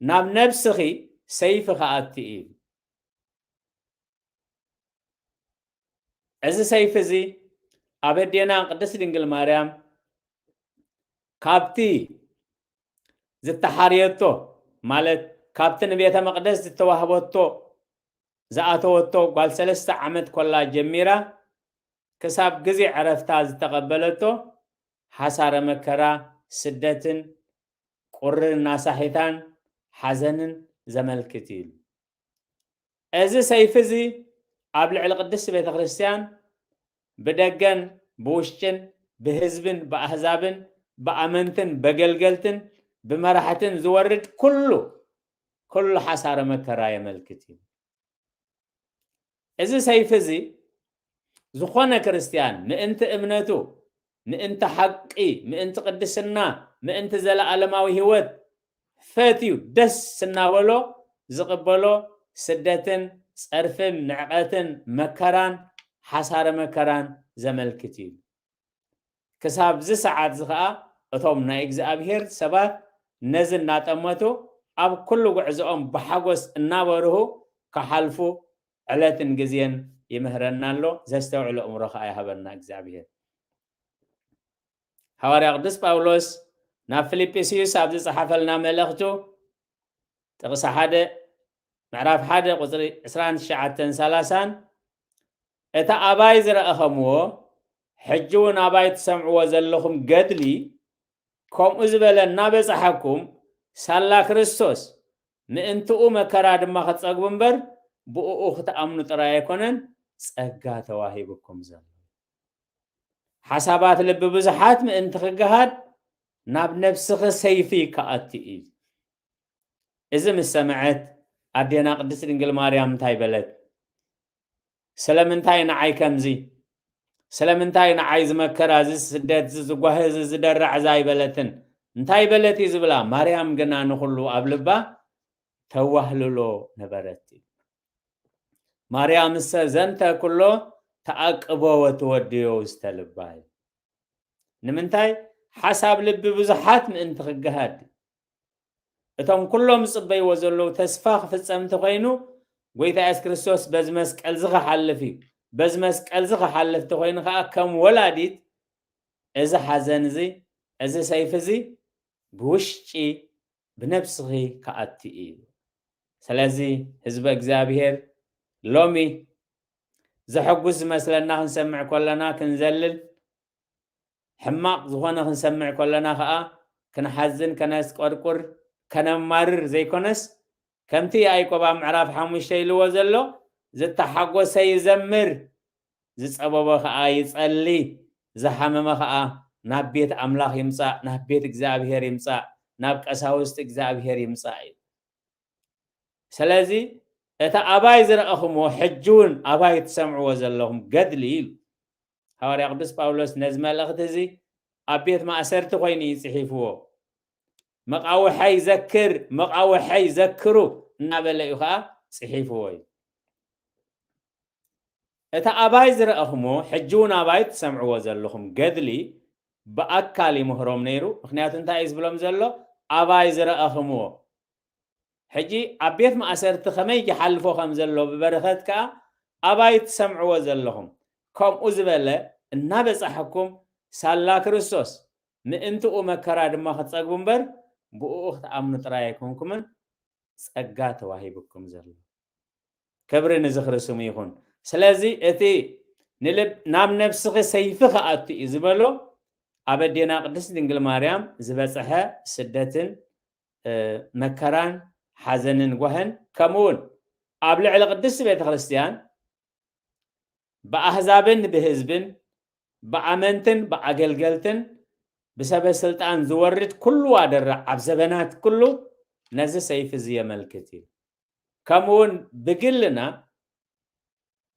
ናብ ነብስኺ ሰይፊ ክኣቲ እዩ። እዚ ሰይፊ እዚ ኣብ ኣዴና ቅድስት ድንግል ማርያም ካብቲ ዝተሓርየቶ፣ ማለት ካብቲ ንቤተ መቕደስ ዝተዋህበቶ፣ ዝኣተወቶ ጓል ሰለስተ ዓመት ኮላ ጀሚራ ክሳብ ግዜ ዕረፍታ ዝተቐበለቶ ሓሳረ መከራ፣ ስደትን ቁርን ናሳሒታን ሓዘንን ዘመልክት እዩ። እዚ ሰይፊ እዚ ኣብ ልዕሊ ቅድስቲ ቤተ ክርስቲያን ብደገን ብውሽጥን ብህዝብን ብኣህዛብን ብኣመንትን በገልገልትን ብመራሕትን ዝወርድ ኩሉ፣ ኩሉ ሓሳረ መከራ የመልክት እዩ። እዚ ሰይፊ እዚ ዝኾነ ክርስትያን ምእንቲ እምነቱ፣ ምእንቲ ሓቂ፣ ምእንቲ ቅድስና፣ ምእንቲ ዘለኣለማዊ ህይወት ፈትዩ ደስ እናበሎ ዝቕበሎ ስደትን ጸርፍን ንዕቐትን መከራን ሓሳረ መከራን ዘመልክት እዩ። ክሳብ እዚ ሰዓት እዚ ኸኣ እቶም ናይ እግዚኣብሔር ሰባት ነዚ እናጠመቱ ኣብ ኩሉ ጉዕዞኦም ብሓጎስ እናበርሁ ክሓልፉ ዕለትን ግዜን ይምህረና ኣሎ። ዘስተውዕል ኣእምሮ ኸኣ ይሃበና እግዚኣብሔር። ሃዋርያ ቅዱስ ጳውሎስ ናብ ፊልጵስዩስ ኣብ ዝጸሓፈልና መልእኽቱ ጥቕሲ ሓደ፣ ምዕራፍ ሓደ ቁጽሪ ዕስራን ትሽዓተን ሰላሳን፣ "እቲ ኣባይ ዝረኣኸምዎ፣ ሕጂ እውን ኣባይ ትሰምዕዎ ዘለኹም ገድሊ፣ ከምኡ ዝበለ እናበጻሓኩም፣ ሳላ ክርስቶስ ምእንትኡ መከራ ድማ ክትጸግቡ እምበር፣ ብእኡ ክትኣምኑ ጥራይ ኣይኮነን ጸጋ ተዋሂብኩም ዘሎ። ሓሳባት ልቢ ብዙሓት ምእንቲ ክገሃድ፣ ናብ ነብስኺ ሰይፊ ክኣቲ እዩ።" እዚ ምስ ሰምዐት፣ ኣዴና ቅድስት ድንግል ማርያም እንታይ በለት? "ስለምንታይ ንዓይ ከምዚ? ስለምንታይ ንዓይ እዚ መከራ፣ እዚ ስደት፣ እዚ ዝጓህ፣ እዚ ዝደራዕ እዚ ኣይበለትን? እንታይ በለት እዩ?" ዝብላ። ማርያም ግና ንኹሉ ኣብ ልባ ተዋህልሎ ነበረት። "ማርያምሰ ዘንተ ኩሎ ተኣቅቦ ወትወድዮ ውስተ ልባ" እዩ። ንምንታይ? ሓሳብ ልቢ ብዙሓት ምእንቲ ክገሃድ። እቶም ኩሎም ዝጽበይዎ ዘለዉ ተስፋ ክፍጸም እንተኾይኑ፣ ጎይታ የሱስ ክርስቶስ በዚ መስቀል እዚ ክሓልፍ እዩ። በዚ መስቀል እዚ ክሓልፍ እንተኾይኑ ከኣ ከም ወላዲት እዚ ሓዘን እዚ፣ እዚ ሰይፊ እዚ ብውሽጢ ብነብስኺ ክኣቲ እዩ። ስለዚ ህዝበ እግዚኣብሔር ሎሚ ዘሐጉስ ዝመስለና ክንሰምዕ ከለና ክንዘልል፣ ሕማቕ ዝኾነ ክንሰምዕ ከለና ኸኣ ክንሓዝን ከነስቆርቁር ከነማርር ዘይኮነስ፣ ከምቲ ያዕቆብ ኣብ ምዕራፍ ሓሙሽተ ኢልዎ ዘሎ፣ "ዝተሓጎሰ ይዘምር፣ ዝጸበቦ ኸኣ ይጸሊ፣ ዝሓመመ ኸኣ ናብ ቤት ኣምላኽ ይምጻእ፣ ናብ ቤት እግዚኣብሔር ይምጻእ፣ ናብ ቀሳውስት እግዚኣብሔር ይምጻእ" እዩ። ስለዚ፣ "እቲ ኣባይ ዝረኣኹምዎ፣ ሕጂ እውን ኣባይ ትሰምዕዎ ዘለኹም ገድሊ" ኢሉ። ሃዋርያ ቅዱስ ጳውሎስ ነዚ መልእኽቲ እዚ ኣብ ቤት ማእሰርቲ ኮይኑ እዩ ጽሒፍዎ። "መቓውሐይ ዘክር፣ መቓውሐይ ዘክሩ" እናበለ እዩ ኸኣ ጽሒፍዎ እዩ። "እቲ ኣባይ ዝረኣኹምዎ፣ ሕጂ እውን ኣባይ ትሰምዕዎ ዘለኹም ገድሊ" ብኣካል ይምህሮም ነይሩ። ምኽንያቱ እንታይ እዩ ዝብሎም ዘሎ? "ኣባይ ዝረኣኹምዎ"። ሕጂ ኣብ ቤት ማእሰርቲ ከመይ ይሓልፎ ከም ዘሎ ብበረኸት ከኣ ኣባይ ትሰምዕዎ ዘለኹም። ከምኡ ዝበለ እናበጻሐኩም ሳላ ክርስቶስ ምእንትኡ መከራ ድማ ክትጸግቡ እምበር ብእኡ ክትኣምኑ ጥራይ ኣይኮንኩምን ጸጋ ተዋሂብኩም ዘሎ። ክብሪ ንዝኽሪ ስሙ ይኹን። ስለዚ እቲ ንልብ-፣ "ናብ ነብስኺ ሰይፊ ክኣቱ እዩ" ዝበሎ ኣብ ኣዴና ቅድስት ድንግል ማርያም ዝበጽሐ ስደትን፣ እ፣ መከራን ሓዘንን ጓህን፣ ከምኡ እውን ኣብ ልዕሊ ቅድስቲ ቤተ ክርስቲያን ብኣህዛብን ብህዝብን ብኣመንትን ብኣገልገልትን ብሰበ ስልጣን ዝወርድ ኩሉ ዋደራ ኣብ ዘበናት ኩሉ ነዚ ሰይፊ እዚ የመልክት እዩ። ከምኡ እውን ብግልና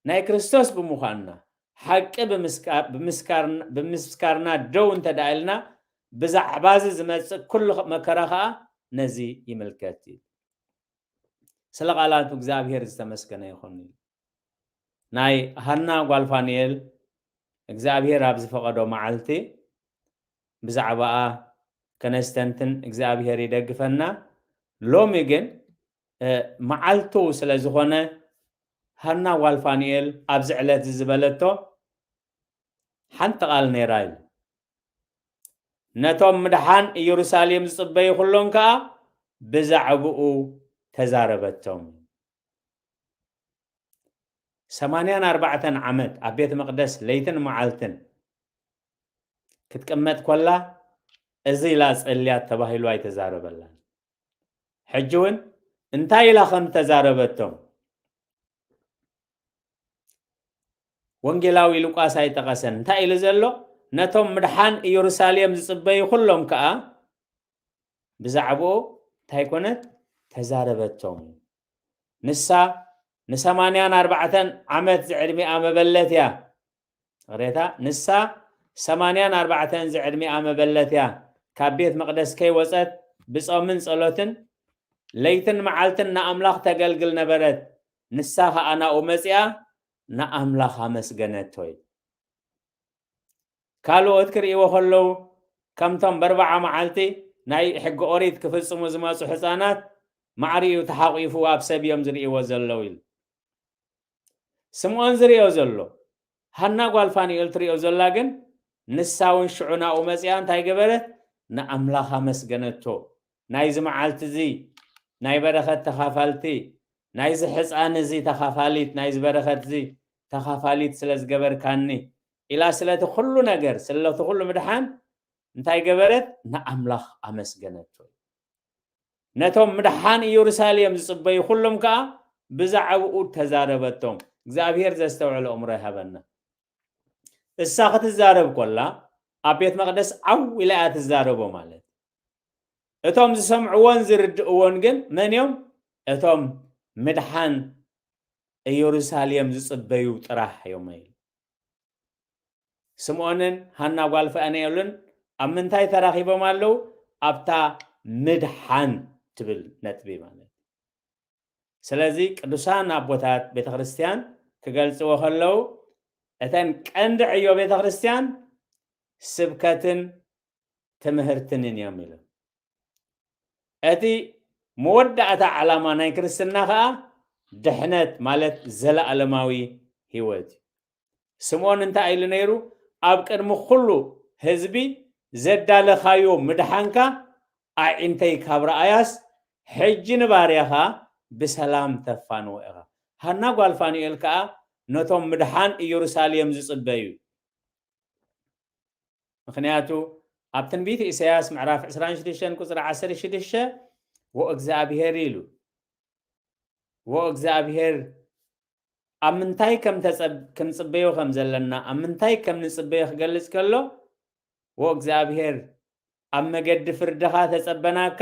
ናይ ክርስቶስ ብምዃንና፣ ሓቂ ብምስካ-፣ ብምስካርና፣ ብምስካርና ደው እንተ ደኣ ኢልና፣ ብዛዕባ እዚ ዝመጽእ ኩሉ መከራ ከኣ ነዚ ይምልከት እዩ። ስለ ቃላቱ እግዚኣብሔር ዝተመስገነ ይኹን። ናይ ሃና ጓል ፋኑኤል እግዚኣብሔር ኣብ ዝፈቐዶ መዓልቲ ብዛዕባኣ ከነስተንትን እግዚኣብሔር ይደግፈና። ሎሚ ግን እ፣ መዓልቱ ስለ ዝኾነ ሃና ጓል ፋኑኤል ኣብዚ ዕለት እዚ ዝበለቶ ሓንቲ ቃል ነይራ እዩ። ነቶም ምድሓን ኢየሩሳሌም ዝጽበዩ ኩሎም ከኣ ብዛዕባኡ ተዛረበቶም። ሰማንያን ኣርባዕተን ዓመት ኣብ ቤት መቕደስ ለይትን መዓልትን ክትቅመጥ ኮላ እዚ ኢላ ጸልያት ተባሂሉ ኣይተዛረበላን። ሕጂ እውን እንታይ ኢላ ከም ተዛረበቶም ወንጌላዊ ሉቃስ ኣይጠቐሰን። እንታይ ኢሉ ዘሎ? ነቶም ምድሓን ኢየሩሳሌም ዝጽበዩ ኩሎም ከኣ ብዛዕባኡ እንታይ ኮነት? ተዛረበቶም። ንሳ ንሰማንያን ኣርባዕተን ዓመት ዝዕድሚኣ መበለት እያ። ይቕሬታ፣ ንሳ ሰማንያን ኣርባዕተን ዝዕድሚኣ መበለት እያ። ካብ ቤት መቕደስ ከይወጸት ብጾምን ጸሎትን ለይትን መዓልትን ንኣምላኽ ተገልግል ነበረት። ንሳ ኸኣ ናብኡ መጺኣ ንኣምላኽ ኣመስገነቶ እዩ። ካልኦት ክርእይዎ ከለዉ ከምቶም በርባዓ መዓልቲ ናይ ሕጊ ኦሪት ክፍጽሙ ዝመጹ ሕጻናት ማዕሪኡ ተሓቂፉ ኣብ ሰብ እዮም ዝርእይዎ ዘለዉ ኢሉ። ስምዖን ዝርእዮ ዘሎ፣ ሃና ጓል ፋኑኤል ትርእዮ ዘላ ግን ንሳ እውን ሽዑ ናብኡ መጺኣ እንታይ ገበረት? ንኣምላኽ ኣመስገነቶ። ናይዚ መዓልቲ እዚ ናይ በረኸት ተኻፋልቲ፣ ናይዚ ሕፃን እዚ ተኻፋሊት፣ ናይዚ በረኸት እዚ ተኻፋሊት ስለ ዝገበርካኒ ኢላ ስለቲ ኩሉ ነገር፣ ስለቲ ኩሉ ምድሓን እንታይ ገበረት? ንኣምላኽ ኣመስገነቶ። ነቶም ምድሓን ኢየሩሳሌም ዝጽበዩ ኩሎም ከኣ ብዛዕባኡ ተዛረበቶም። እግዚኣብሔር ዘስተውዕል ኣእምሮ ይሃበና። እሳ ክትዛረብ ኮላ ኣብ ቤት መቕደስ ዓው ኢላ እያ ትዛረቦ ማለት። እቶም ዝሰምዕዎን ዝርድእዎን ግን መን እዮም? እቶም ምድሓን ኢየሩሳሌም ዝጽበዩ ጥራሕ እዮም ኢሉ። ስምዖንን ሃና ጓል ፋኑኤልን ኣብ ምንታይ ተራኺቦም ኣለዉ? ኣብታ ምድሓን ትብል ነጥቢ ማለት። ስለዚ ቅዱሳን ኣቦታት ቤተ ክርስቲያን ክገልጽዎ ከለዉ እተን ቀንዲ ዕዮ ቤተ ክርስቲያን ስብከትን ትምህርትንን እዮም ኢሎም። እቲ መወዳእታ ዓላማ ናይ ክርስትና ኸኣ ድሕነት ማለት ዘለኣለማዊ ህይወት እዩ። ስምዖን እንታይ ኢሉ ነይሩ? ኣብ ቅድሚ ኩሉ ህዝቢ ዘዳለኻዮ ምድሓንካ ኣዒንተይ ካብ ረኣያስ ሕጂ ንባርያኻ ብሰላም ተፋንዎ ኢኻ። ሃና ጓል ፋኑኤል ከኣ ነቶም ምድሓን ኢየሩሳሌም ዝጽበዩ ምኽንያቱ ኣብ ትንቢት ኢሳያስ ምዕራፍ ዕስራን ሽዱሽተን ቁጽሪ ዓሰርተ ሽዱሽተ ወእግዚኣብሔር ኢሉ። ወእግዚኣብሔር ኣብ ምንታይ ከም ተጸብ-፣ ክንጽበዮ ከም ዘለና፣ ኣብ ምንታይ ከም ንጽበዮ ክገልጽ ከሎ፣ ወእግዚኣብሔር ኣብ መገዲ ፍርድኻ ተጸበናካ፣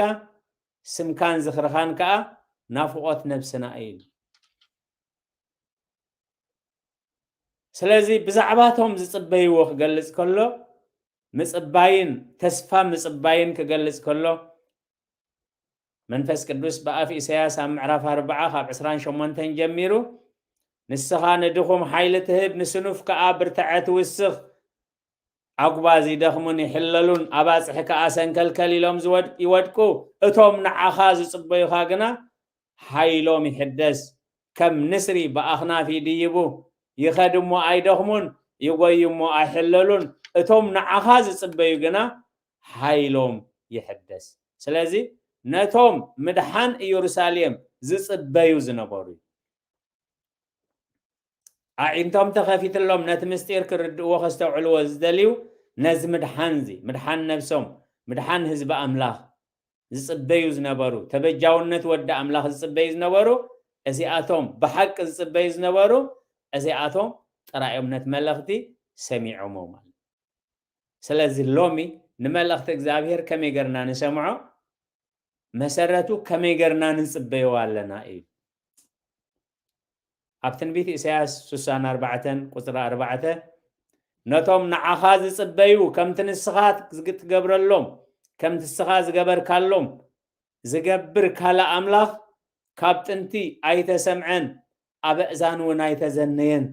ስምካን ዝኽርኻን ከኣ ናፍቖት ነብስና እዩ። ስለዚ ብዛዕባቶም ዝጽበይዎ ክገልጽ ከሎ፣ ምጽባይን ተስፋ ምጽባይን ክገልጽ ከሎ፣ መንፈስ ቅዱስ ብኣፍ ኢሳያስ ኣብ ምዕራፍ ኣርባዓ ካብ ዕስራን ሸሞንተን ጀሚሩ፣ ንስኻ ንድኹም ሓይሊ ትህብ፣ ንስኑፍ ከኣ ብርትዐ ትውስኽ፣ ኣጉባዝ ይደኽሙን ይሕለሉን፣ ኣባጽሒ ከኣ ሰንከልከል ኢሎም ዝወድ-፣ ይወድቁ። እቶም ንዓኻ ዝጽበዩኻ ግና ሓይሎም ይሕደስ፣ ከም ንስሪ ብኣኽናፍ ይድይቡ፣ ይኸዱ እሞ ኣይደኽሙን፣ ይጎዩ እሞ ኣይሕለሉን። እቶም ንዓኻ ዝጽበዩ ግና ሓይሎም ይሕደስ። ስለዚ ነቶም ምድሓን ኢየሩሳሌም ዝጽበዩ ዝነበሩ እዩ። ኣዒንቶም ተኸፊትሎም ነቲ ምስጢር ክርድእዎ ከስተውዕልዎ ዝደልዩ ነዚ ምድሓን እዚ፣ ምድሓን ነብሶም፣ ምድሓን ህዝቢ ኣምላኽ ዝጽበዩ ዝነበሩ፣ ተበጃውነት ወዲ ኣምላኽ ዝጽበዩ ዝነበሩ፣ እዚኣቶም ብሓቂ ዝጽበዩ ዝነበሩ፣ እዚኣቶም ጥራይ እዮም ነቲ መልእኽቲ ሰሚዖሞ ማለት። ስለዚ ሎሚ ንመልእኽቲ እግዚኣብሔር ከመይ ጌርና ንሰምዖ? መሰረቱ ከመይ ጌርና ንጽበዮ ኣለና እዩ። ኣብ ትንቢት ኢሳያስ ስሳን ኣርባዕተን ቁጽሪ ኣርባዕተ፣ ነቶም ንዓኻ ዝጽበዩ፣ ከምቲ ንስኻ ትገብረሎም፣ ከምቲ ንስኻ ዝገበርካሎም ዝገብር ካልእ ኣምላኽ ካብ ጥንቲ ኣይተሰምዐን፣ ኣብ ኣእዛን እውን ኣይተዘነየን፣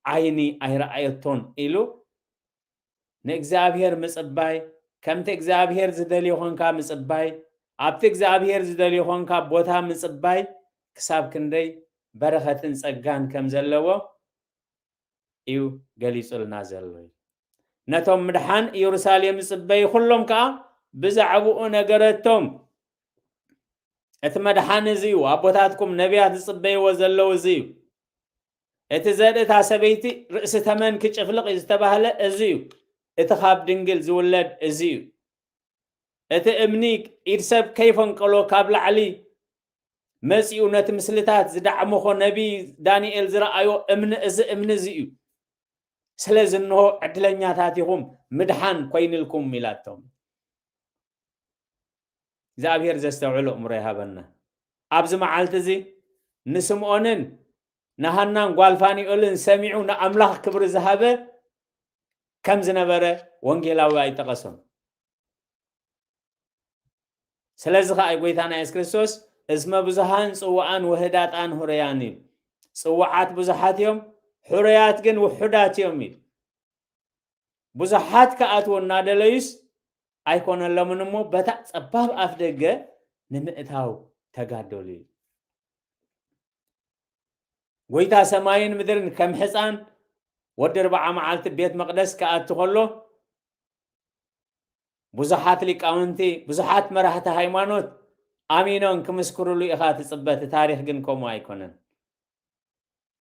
ዓይኒ ኣይረኣየቶን ኢሉ ንእግዚኣብሔር ምጽባይ፣ ከምቲ እግዚኣብሔር ዝደልዮ ኾንካ ምጽባይ፣ ኣብቲ እግዚኣብሔር ዝደልዮ ኾንካ ቦታ ምጽባይ ክሳብ ክንደይ በረኸትን ጸጋን ከም ዘለዎ እዩ ገሊጹልና ዘሎ እዩ። ነቶም ምድሓን ኢየሩሳሌም ዝጽበዩ ኩሎም ከኣ ብዛዕባኡ ነገረቶም። እቲ መድሓን እዚ እዩ፣ ኣቦታትኩም ነቢያት ዝጽበይዎ ዘለዉ እዚ እዩ። እቲ ዘርኢ እታ ሰበይቲ ርእሲ ተመን ክጭፍልቕ እዩ ዝተባህለ እዚ እዩ። እቲ ካብ ድንግል ዝውለድ እዚ እዩ። እቲ እምኒ ኢድ ሰብ ከይፈንቀሎ ካብ ላዕሊ መጺኡ ነቲ ምስልታት ዝደዓመኾ ነቢይ ዳንኤል ዝረኣዮ እምኒ እዚ እምኒ እዚ እዩ። ስለዚ እንሆ ዕድለኛታት ኢኹም፣ ምድሓን ኮይንልኩም ኢላቶም። እግዚኣብሔር ዘስተውዕሎ እምሮ ይሃበና። ኣብዚ መዓልቲ እዚ ንስምዖንን ንሃናን ጓል ፋኒኤልን ሰሚዑ ንኣምላኽ ክብሪ ዝሃበ ከም ዝነበረ ወንጌላዊ ኣይጠቐሶን። ስለዚ ኸኣ ጎይታና የሱስ ክርስቶስ እስመ ብዙሃን ጽዋኣን ውህዳጣን ሁረያን እዩ። ጽዋዓት ብዙሓት እዮም፣ ሕሩያት ግን ውሑዳት እዮም እዩ። ብዙሓት ክኣትዉ እናደለዩስ ኣይኮነሎምን እሞ በታ ጸባብ ኣፍ ደገ ንምእታው ተጋደሉ እዩ። ጎይታ ሰማይን ምድርን ከም ሕፃን ወዲ ኣርብዓ መዓልቲ ቤት መቕደስ ክኣቱ ከሎ ብዙሓት ሊቃውንቲ፣ ብዙሓት መራሕቲ ሃይማኖት ኣሚኖም ክምስክሩሉ ኢኻ ትጽበ። እቲ ታሪኽ ግን ከምኡ ኣይኮነን።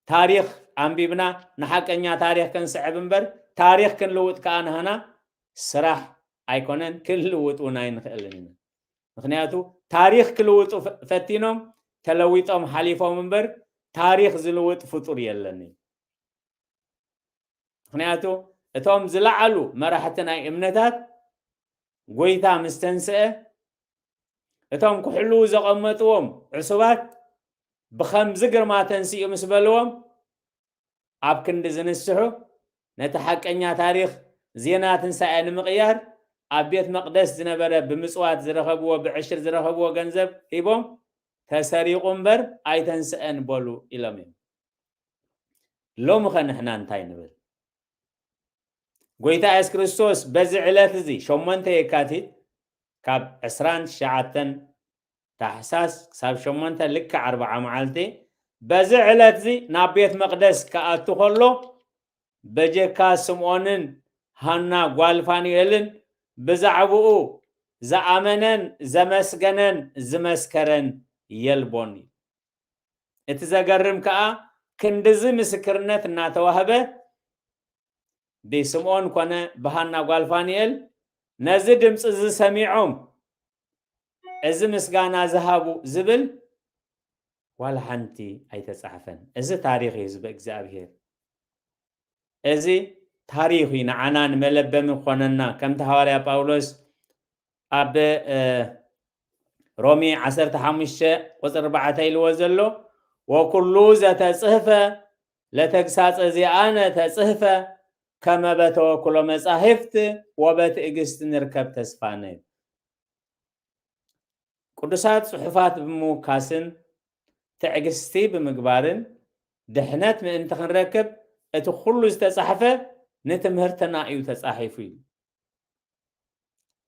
ታሪኽ ኣንቢብና ንሓቀኛ ታሪኽ ክንስዕብ እምበር ታሪኽ ክንልውጥ ከኣ ንሃና ስራሕ ኣይኮነን፣ ክንልውጥ እውን ኣይንኽእልን ኢና። ምኽንያቱ ታሪኽ ክልውጡ ፈ-፣ ፈቲኖም ተለዊጦም ሓሊፎም እምበር ታሪኽ ዝልውጥ ፍጡር የለን እዩ። ምኽንያቱ እቶም ዝለዓሉ መራሕቲ ናይ እምነታት ጎይታ ምስ ተንስአ እቶም ክሕልዉ ዘቐመጥዎም ዕሱባት ብኸምዚ ግርማ ተንሲኡ ምስ በልዎም ኣብ ክንዲ ዝንስሑ ነቲ ሓቀኛ ታሪኽ ዜና ትንሳኤ ንምቕያር ኣብ ቤት መቕደስ ዝነበረ ብምጽዋት ዝረኸብዎ ብዕሽር ዝረኸብዎ ገንዘብ ሂቦም ተሰሪቑ እምበር ኣይተንስአን በሉ ኢሎም እዮም። ሎሚ ኸ ንሕና እንታይ ንብል? ጎይታ የሱስ ክርስቶስ በዚ ዕለት እዚ ሸሞንተ የካቲት ካብ ዕስራን ትሽዓተን ታሕሳስ ክሳብ ሸሞንተ ልክዕ ኣርብዓ መዓልቲ በዚ ዕለት እዚ ናብ ቤት መቕደስ ክኣቱ ከሎ በጀካ ስምዖንን ሃና ጓል ፋኑኤልን ብዛዕባኡ ዝኣመነን ዘመስገነን ዝመስከረን የልቦን እዩ። እቲ ዘገርም ከኣ ክንድዚ ምስክርነት እናተዋህበ ብስምዖን ኮነ ብሃና ጓል ፋኑኤል ነዚ ድምፂ እዚ ሰሚዖም እዚ ምስጋና ዝሃቡ ዝብል ዋላ ሓንቲ ኣይተፃሕፈን። እዚ ታሪኽ እዩ ህዝቢ እግዚኣብሔር። እዚ ታሪኽ እዩ ንዓና ንመለበሚ ክኾነና። ከምቲ ሃዋርያ ጳውሎስ ኣብ፣ እ፣ ሮሜ ዓሰርተ ሓሙሽተ ቁፅሪ ኣርባዕተ ኢልዎ ዘሎ፣ "ወኩሉ ዘተጽህፈ ለተግሳጸ ዚኣነ ተጽህፈ ከመ በተወክሎ መጻሕፍት ወበትዕግስት ንርከብ ተስፋነ" እዩ። ቅዱሳት ጽሑፋት ብምውካስን ትዕግስቲ ብምግባርን ድሕነት ምእንቲ ክንረክብ እቲ ኩሉ ዝተጻሕፈ ንትምህርትና እዩ ተጻሒፉ እዩ።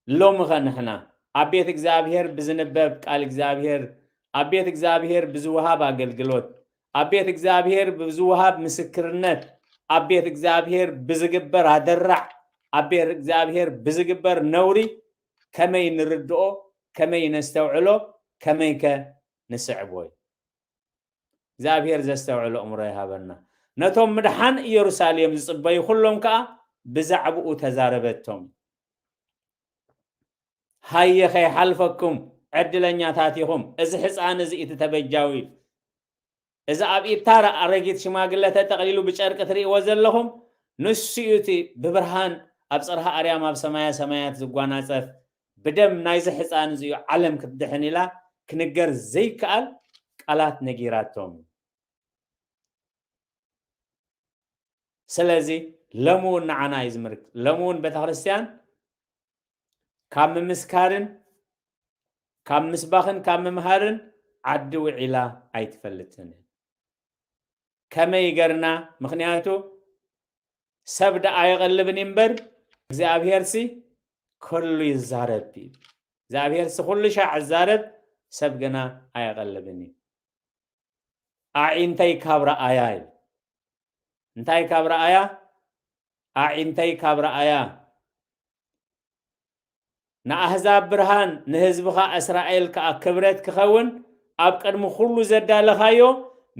ሎሚ ኸ ንሕና ኣብ ቤት እግዚኣብሔር ብዝንበብ ቃል እግዚኣብሔር፣ ኣብ ቤት እግዚኣብሔር ብዝወሃብ ኣገልግሎት፣ ኣብ ቤት እግዚኣብሔር ብዝወሃብ ምስክርነት፣ ኣብ ቤት እግዚኣብሔር ብዝግበር ኣደራዕ፣ ኣብ ቤት እግዚኣብሔር ብዝግበር ነውሪ ከመይ ንርድኦ፣ ከመይ ነስተውዕሎ፣ ከመይ ከ ንስዕቦ እዩ? እግዚኣብሔር ዘስተውዕሎ እምሮ ይሃበና። ነቶም ምድሓን ኢየሩሳሌም ዝጽበዩ ኩሎም ከኣ ብዛዕባኡ ተዛረበቶም። ሃየ ከይሓልፈኩም ዕድለኛታት ኢኹም፣ እዚ ሕፃን እዚ እቲ ተበጃዊ። እዚ ኣብ ኢድታ ኣረጊት ሽማግለ ተጠቕሊሉ ብጨርቂ ትርእይዎ ዘለኹም፣ ንሱ እዩ እቲ ብብርሃን ኣብ ጽርሃ ኣርያም ኣብ ሰማያ ሰማያት ዝጓናጸፍ። ብደም ናይዚ ሕፃን እዚ እዩ ዓለም ክትድሕን ኢላ ክንገር ዘይከኣል ቃላት ነጊራቶም። ስለዚ ሎሚ እውን ንዓና እዩ ዝምልከት። ሎሚ እውን ቤተክርስትያን ካብ ምምስካርን ካብ ምስባኽን ካብ ምምሃርን ዓዲ ውዒላ ኣይትፈልጥን። ከመይ ገርና? ምኽንያቱ ሰብ ደኣ ኣይቐልብን እምበር እግዚኣብሄርሲ ኩሉ ይዛረብ እዩ። እግዚኣብሄርሲ ኩሉ ሻዕ ይዛረብ፣ ሰብ ግና ኣይቐልብን እዩ። ኣዒንተይ ካብ ረኣያ እዩ። እንታይ ካብ ረኣያ? ኣዒንተይ ካብ ረኣያ። ንኣህዛብ ብርሃን ንህዝብኻ እስራኤል ከኣ ክብረት ክኸውን ኣብ ቅድሚ ኩሉ ዘዳለኻዮ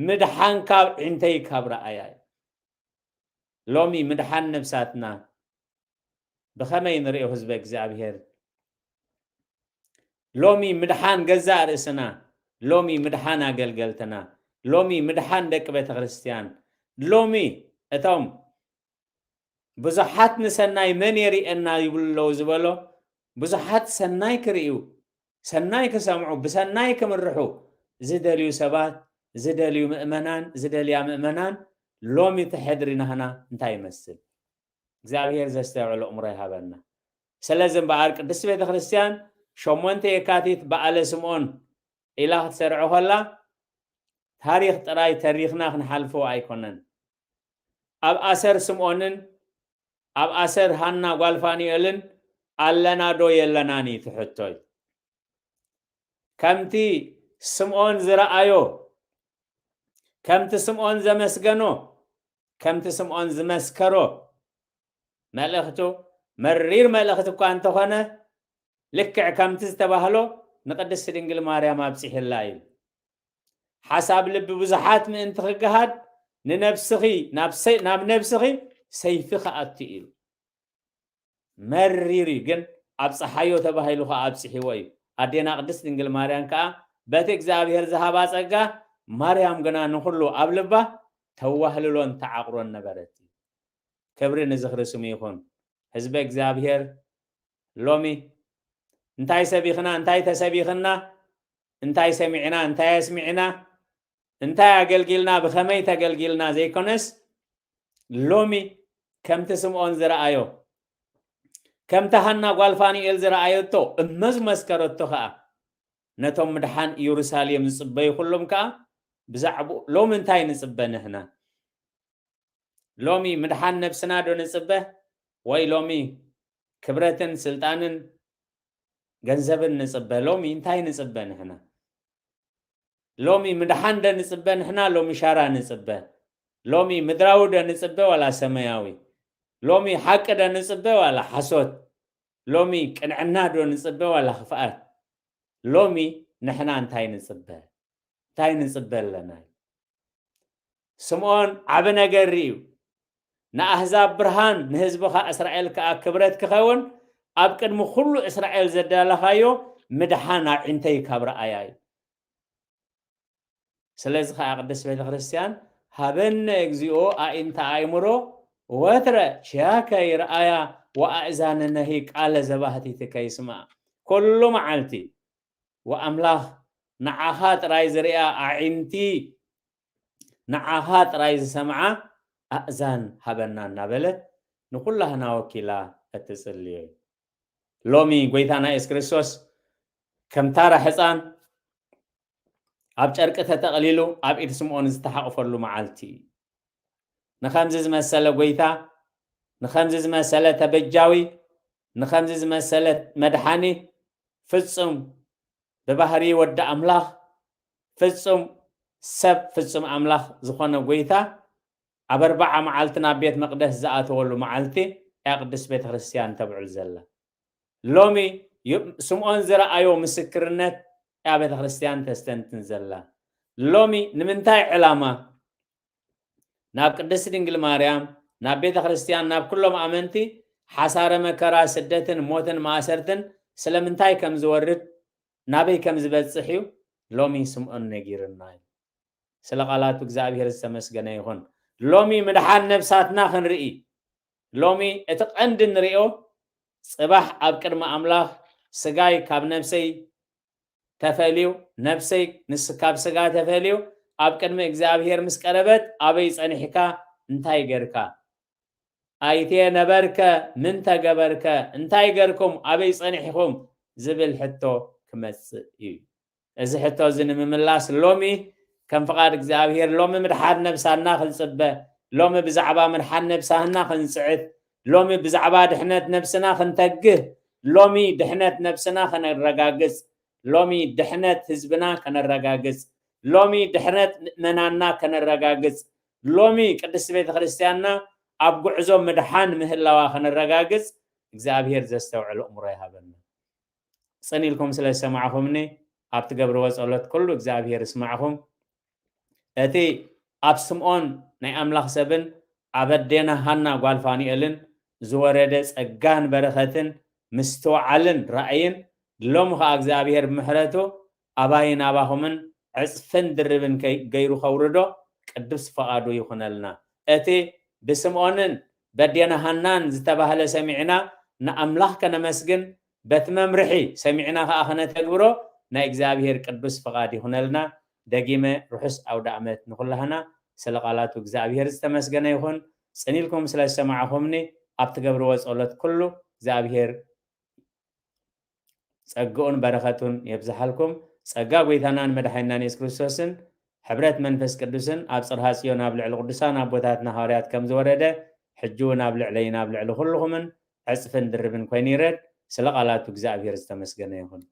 ምድሓን ካብ ዒንተይ ካብ ረኣያ እዩ። ሎሚ ምድሓን ነብሳትና ብኸመይ ንርእዮ ህዝበ እግዚኣብሔር? ሎሚ ምድሓን ገዛእ ርእስና፣ ሎሚ ምድሓን ኣገልገልትና፣ ሎሚ ምድሓን ደቂ ቤተ ክርስቲያን፣ ሎሚ እቶም ብዙሓት ንሰናይ መን የርእየና ይብሉ ኣለዉ ዝበሎ፣ ብዙሓት ሰናይ ክርእዩ፣ ሰናይ ክሰምዑ፣ ብሰናይ ክምርሑ ዝደልዩ ሰባት፣ ዝደልዩ ምእመናን፣ ዝደልያ ምእመናን ሎሚ እቲ ሕድሪ ናህና እንታይ ይመስል? እግዚኣብሔር ዘስተውዕሎ እምሮ ይሃበና። ስለዚ እምበኣር ቅድስቲ ቤተ ክርስቲያን ሸሞንተ የካቲት በዓለ ስምዖን ኢላ ክትሰርዖ ከላ ታሪኽ ጥራይ ተሪኽና ክንሓልፎ ኣይኮነን። ኣብ ኣሰር ስምዖንን ኣብ ኣሰር ሃና ጓል ፋኑኤልን ኣለና ዶ የለናን እዩ እቲ ሕቶይ። ከምቲ ስምዖን ዝረኣዮ፣ ከምቲ ስምዖን ዘመስገኖ፣ ከምቲ ስምዖን ዝመስከሮ መልእኽቱ መሪር መልእኽቲ እኳ እንተኾነ ልክዕ ከምቲ ዝተባህሎ ንቅድስቲ ድንግል ማርያም ኣብጺሕላ እዩ። ሓሳብ ልቢ ብዙሓት ምእንቲ ክገሃድ ንነብስኺ ናብ ሰይ-፣ ናብ ነብስኺ ሰይፊ ክኣቱ እዩ። መሪር እዩ ግን ኣብጽሓዮ ተባሂሉ ከኣ ኣብጽሕዎ እዩ። ኣዴና ቅድስት ድንግል ማርያም ከኣ በቲ እግዚኣብሔር ዝሃባ ጸጋ ማርያም ግና ንኹሉ ኣብ ልባ ተዋህልሎን ተዓቕሮን ነበረት። ክብሪ ንዝኽሪ ስሙ ይኹን። ህዝበ እግዚኣብሔር ሎሚ እንታይ ሰቢኽና፣ እንታይ ተሰቢኽና፣ እንታይ ሰሚዕና፣ እንታይ ኣስሚዕና፣ እንታይ ኣገልጊልና፣ ብኸመይ ተገልጊልና ዘይኮነስ ሎሚ ከምቲ ስምዖን ዝረኣዮ፣ ከምቲ ሃና ጓል ፋኑኤል ዝረኣየቶ እመ ዝመስከረቶ ከኣ ነቶም ምድሓን ኢየሩሳሌም ዝጽበዩ ኩሎም ከኣ ብዛዕባኡ ሎሚ እንታይ ንጽበ ንሕና? ሎሚ ምድሓን ነብስና ዶ ንጽበ? ወይ ሎሚ ክብረትን ስልጣንን ገንዘብን ንጽበ? ሎሚ እንታይ ንጽበ ንሕና? ሎሚ ምድሓን ዶ ንጽበ ንሕና? ሎሚ ሻራ ንጽበ? ሎሚ ምድራዊ ዶ ንጽበ ዋላ ሰማያዊ? ሎሚ ሓቂ ዶ ንጽበ ዋላ ሓሶት? ሎሚ ቅንዕና ዶ ንጽበ ዋላ ክፍኣት? ሎሚ ንሕና እንታይ ንጽበ? እንታይ ንጽበ ኣለና? ስምዖን ዓቢ ነገር ርእዩ፣ ንኣህዛብ ብርሃን፣ ንህዝብኻ እስራኤል ከኣ ክብረት ክኸውን፣ ኣብ ቅድሚ ኩሉ እስራኤል ዘዳለኻዮ ምድሓን ኣዒንተይ ካብ ረኣያ እዩ። ስለዚ ኸኣ ቅድስት ቤተ ክርስቲያን፣ ሃበነ እግዚኦ ኣዒንተ ኣእምሮ ወትረ ኪያከ ይርኣያ ወኣእዛንነሂ ቃለ ዘባህቲትከ ይስምዓ። ኩሉ መዓልቲ ወኣምላኽ ንዓኻ ጥራይ ዝርእያ ኣዒንቲ፣ ንዓኻ ጥራይ ዝሰምዓ ኣእዛን ሃበና እናበለት ንኹላህና ወኪላ እትጽልዮ እዩ። ሎሚ ጎይታና የሱስ ክርስቶስ ከም ታራ ሕፃን ኣብ ጨርቂ ተጠቕሊሉ ኣብ ኢድ ስምዖን ዝተሓቕፈሉ መዓልቲ እዩ። ንኸምዚ ዝመሰለ ጎይታ፣ ንኸምዚ ዝመሰለ ተበጃዊ፣ ንኸምዚ ዝመሰለ መድሓኒ፣ ፍጹም ብባህሪ ወዲ ኣምላኽ፣ ፍጹም ሰብ፣ ፍጹም ኣምላኽ ዝኾነ ጎይታ፣ ኣብ ኣርብዓ መዓልቲ ናብ ቤት መቕደስ ዝኣተወሉ መዓልቲ እያ ቅድስት ቤተ ክርስቲያን ተብዕል ዘላ። ሎሚ ዩ-፣ ስምዖን ዝረኣዮ ምስክርነት እያ ቤተ ክርስቲያን ተስተንትን ዘላ። ሎሚ ንምንታይ ዕላማ ናብ ቅድስቲ ድንግል ማርያም፣ ናብ ቤተ ክርስቲያን፣ ናብ ኩሎም ኣመንቲ ሓሳረ መከራ፣ ስደትን ሞትን ማእሰርትን ስለምንታይ ከም ዝወርድ፣ ናበይ ከም ዝበጽሕ እዩ ሎሚ ስምዖን ነጊርና እዩ። ስለ ቃላቱ እግዚኣብሔር ዝተመስገነ ይኹን። ሎሚ ምድሓን ነብሳትና ክንርኢ፣ ሎሚ እቲ ቀንዲ ንርእዮ፣ ጽባሕ ኣብ ቅድሚ ኣምላኽ ስጋይ ካብ ነብሰይ ተፈልዩ፣ ነብሰይ ምስ ካብ ስጋ ተፈልዩ፣ ኣብ ቅድሚ እግዚኣብሔር ምስ ቀረበት፣ ኣበይ ጸኒሕካ፣ እንታይ ጌርካ? ኣይቴ ነበርከ፣ ምን ተገበርከ፣ እንታይ ገርኩም፣ ኣበይ ጸኒሕኹም ዝብል ሕቶ ክመጽእ እዩ። እዚ ሕቶ እዚ ንምምላስ ሎሚ ከም ፍቓድ እግዚኣብሔር ሎሚ ምድሓን ነብሳና ክንጽበ፣ ሎሚ ብዛዕባ ምድሓን ነብሳና ክንጽዕት፣ ሎሚ ብዛዕባ ድሕነት ነብስና ክንተግህ፣ ሎሚ ድሕነት ነብስና ከነረጋግጽ፣ ሎሚ ድሕነት ህዝብና ከነረጋግጽ፣ ሎሚ ድሕነት ምእመናንና ከነረጋግጽ፣ ሎሚ ቅድስቲ ቤተ ክርስቲያንና ኣብ ጉዕዞ ምድሓን ምህላዋ ከነረጋግጽ እግዚኣብሔር ዘስተውዕል ኣእምሮ ይሃበና። ጽን ኢልኩም ስለ ዝሰማዕኹምኒ ኣብ ትገብርዎ ጸሎት ኩሉ እግዚኣብሔር ይስማዕኹም። እቲ ኣብ ስምዖን ናይ ኣምላኽ ሰብን ኣብ ኣዴና ሃና ጓል ፋኑኤልን ዝወረደ ጸጋን በረኸትን ምስትውዓልን ራእይን ሎሚ ኸኣ እግዚኣብሔር ብምሕረቱ ኣባይን ኣባኹምን ዕጽፍን ድርብን ከይ- ገይሩ ከውርዶ ቅዱስ ፈቓዱ ይኹነልና። እቲ ብስምዖንን በዴና ሃናን ዝተባህለ ሰሚዕና ንኣምላኽ ከነመስግን በቲ መምርሒ ሰሚዕና ኸኣ ከነተግብሮ ናይ እግዚኣብሔር ቅዱስ ፍቓድ ይኹነልና። ደጊመ ርሑስ ኣውደ ኣመት ንኹላህና። ስለ ቃላቱ እግዚኣብሔር ዝተመስገነ ይኹን። ጽን ኢልኩም ስለ ዝሰማዕኹምኒ ኣብ ትገብርዎ ጸሎት ኩሉ እግዚኣብሔር ጸግኡን በረኸቱን የብዝሓልኩም። ጸጋ ጐይታናን መድሓኒናን የሱስ ክርስቶስን ሕብረት መንፈስ ቅዱስን ኣብ ጽርሃ ጽዮን ኣብ ልዕሊ ቅዱሳን ኣቦታትና ሃዋርያት ከም ዝወረደ ሕጂ እውን ኣብ ልዕለይን ኣብ ልዕሊ ኩልኹምን ዕጽፍን ድርብን ኮይኑ ይረድ። ስለ ቃላቱ እግዚኣብሔር ዝተመስገነ ይኹን።